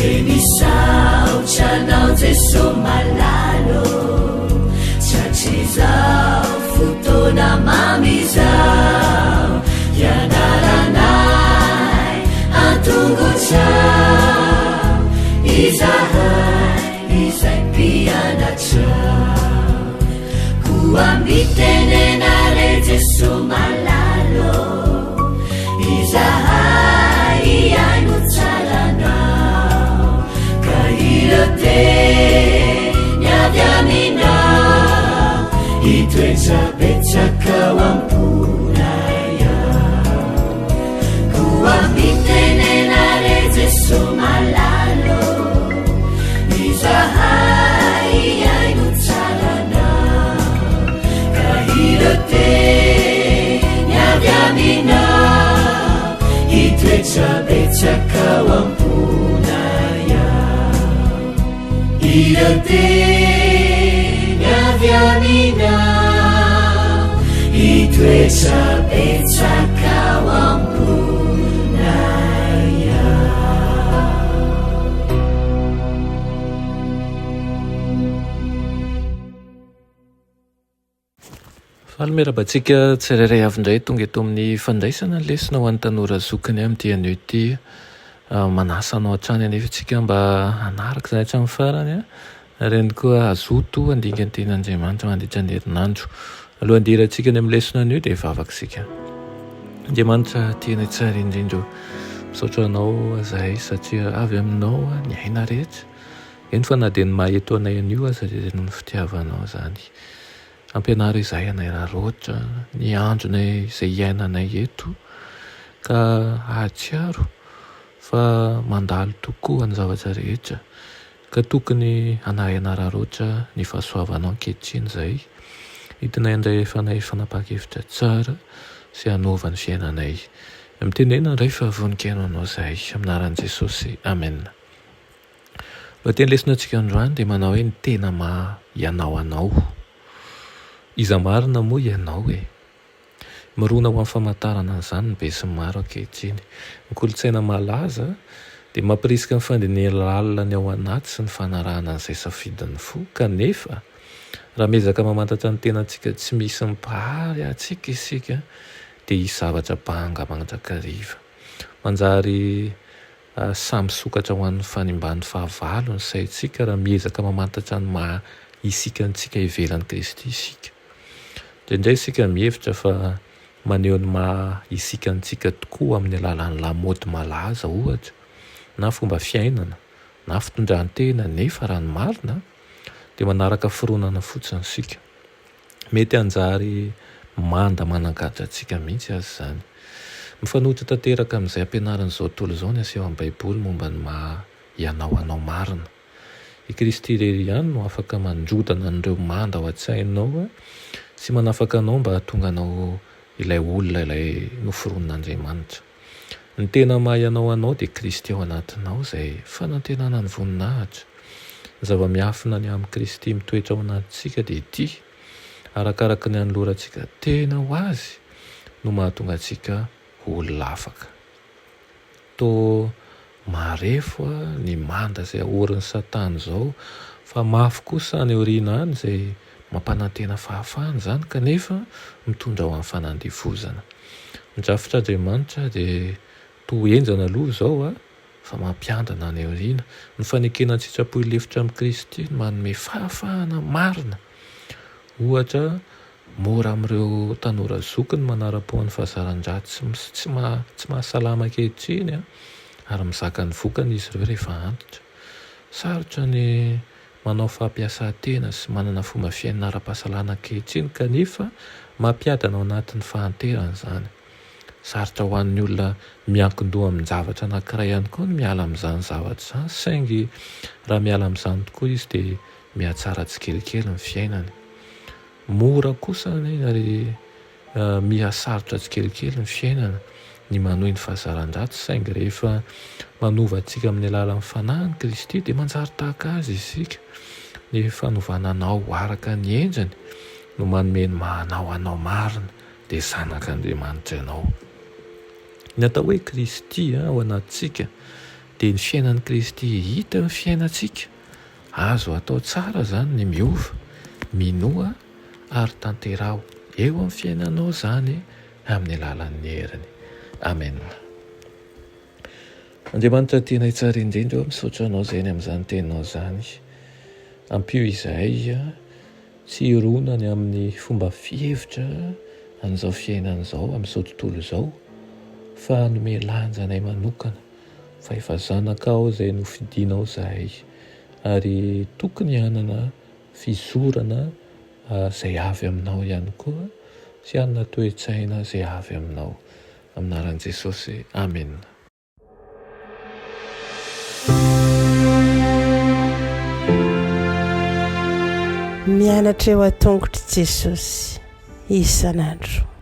Dia misaotra anao Jeso malala ô, Tratrizao fotoana mamy izao, Hianaranay an-tongotrao, Izahay izay mpianatrao. Koa mitenena re Jeso malala ô, Izahay hihaino tsara anao, Ka ireo teny avy aminao, Hitoetra betsaka ao am-ponay ao. Koa mitenena re Jeso malala ô, Izahay hihaino tsara anao, Ka ireo teny avy aminao, Hitoetra betsaka ao am-ponay ao. Ireo teny avy aminao, Hitoetra betsaka ao am-ponay ao. Faly miarahaba antsika tsirairay avy indray tonga eto amin'ny fandraisana ny lesona ho an'ny tanora zokiny amin'ity anio ity. Manasa anao hatrany anefa isika mba hanaraka izany hatramin'ny farany ary ihany koa hazoto handinga ny tenin'Andriamanitra mandritra ny herinandro. Alohan'ny hidirantsika any amin'ny lesona anio dia hivavaka isika. Andriamanitra tianay tsara indrindra ô, misaotra anao izahay satria avy aminao ny aina rehetra. Eny fa na dia ny maha eto anay anio aza dia noho ny fitiavanao izany. Ampianaro izahay hanararaotra ny andronay izay iainanay eto ka hahatsiaro fa mandalo tokoa ny zavatra rehetra ka tokony hanahy hanararaotra ny fahasoavanao ankehitriny izahay. Entinay handray fanahy fanapahan-kevitra tsara sy hanova ny fiainanay. Mitenena Ray fa vonon-kihaino anao izahay. Amin'ny anaran'i Jesosy. Amena. Lohateny lesona antsika androany dia manao hoe ny tena maha ianao anao. Iza marina moa ianao e? Mirona ho amin'ny famantarana an'izany ny besinimaro ankehitriny. Ny kolontsaina malaza dia mampirisika ny fandinihana lalina ny ao anaty sy ny fanarahana an'izay safidin'ny fo. Kanefa, raha miezaka mamantatra ny tenantsika tsy misy mpahary antsika isika dia hisy zavatra banga mandrakariva. Manjary Samy misokatra ho an'ny fanimban'ny fahavalo ny saintsika raha miezaka mamantatra ny maha isika antsika ivelan'i Kristy isika. Indraindray isika mihevitra fa maneho ny maha isika antsika tokoa amin'ny alalan'ny lamaody malaza, ohatra, na fomba fiainana, na fitondran-tena, nefa raha ny marina dia manaraka fironana fotsiny isika. Mety hanjary manda manangadra antsika mihitsy aza izany. Mifanohitra tanteraka amin'izay ampianarin'izao tontolo izao ny asehon'ny Baiboly momba ny maha ianao anao marina. I Kristy irery ihany no afaka mandrodana an'ireo manda ao an-tsainao sy manafaka anao mba hahatonga anao ilay olona ilay noforonin'Andriamanitra. Ny tena maha ianao anao dia Kristy ao anatinao izay fanantenana ny voninahitra. Ny zava-miafina ny amin'i Kristy mitoetra ao anatintsika dia ity, arakaraka ny anolorantsika tena ho Azy no mahatonga antsika ho olona afaka. Toa marefo ny manda izay aorin'i Satana izao fa mafy kosa any aoriana any izay Mampanantena fahafahana izany kanefa mitondra ho amin'ny fanandevozana. Ny drafitr'Andriamanitra dia toa henjana aloha izao fa mampiandana any aoriana. Ny fanekena an-tsitrapo hilefitra amin'i Kristy no manome fahafahana marina. Ohatra, mora amin'ireo tanora zoky ny manara-po ny fahazaran-dratsy tsy tsy mahasalama ankehitriny ary mizaka ny vokany izy ireo rehefa antitra. Sarotra ny manao fampiasan-tena sy manana fomba fiainana ara-pahasalana ankehitriny kanefa mampiadana ao anatin'ny fahanterana izany. Sarotra ho an'ny olona miankin-doha amin-javatra anankiray ihany koa ny miala amin'izany zavatra izany saingy raha miala amin'izany tokoa izy dia mihatsara tsikelikely ny fiainany. Mora kosa ary Miha sarotra tsikelikely ny fiainana, ny manohy ny fahazaran-dratsy, saingy rehefa manova antsika amin'ny alalan'ny Fanahiny Kristy dia manjary tahaka Azy isika. Ny fanovana anao ho araka ny endriny no manome ny maha anao anao marina, dia zanak'Andriamanitra ianao. Ny atao hoe Kristy ao anatintsika. Dia ny fiainan'i Kristy hita eo amin'ny fiainantsika. Azo atao tsara izany ny miova. Minoa ary tanteraho eo amin'ny fiainanao izany amin'ny alalan'ny heriny. Amena. Andriamanitra tianay tsara indrindra ô, misaotra Anao izay ny amin'izany teninao izany. Ampio izahay tsy hirona ny amin'ny fomba fihevitra an'izao fiainana izao, amin'izao tontolo izao, fa hanome lanja anay manokana fa efa zanakao izay nofidinao izahay ary tokony hanana fizorana izay avy aminao ihany koa sy hanana toe-tsaina izay avy aminao. Amin'ny anaran'i Jesosy, amena. Mianatra eo an-tongotr'i Jesosy isan'andro.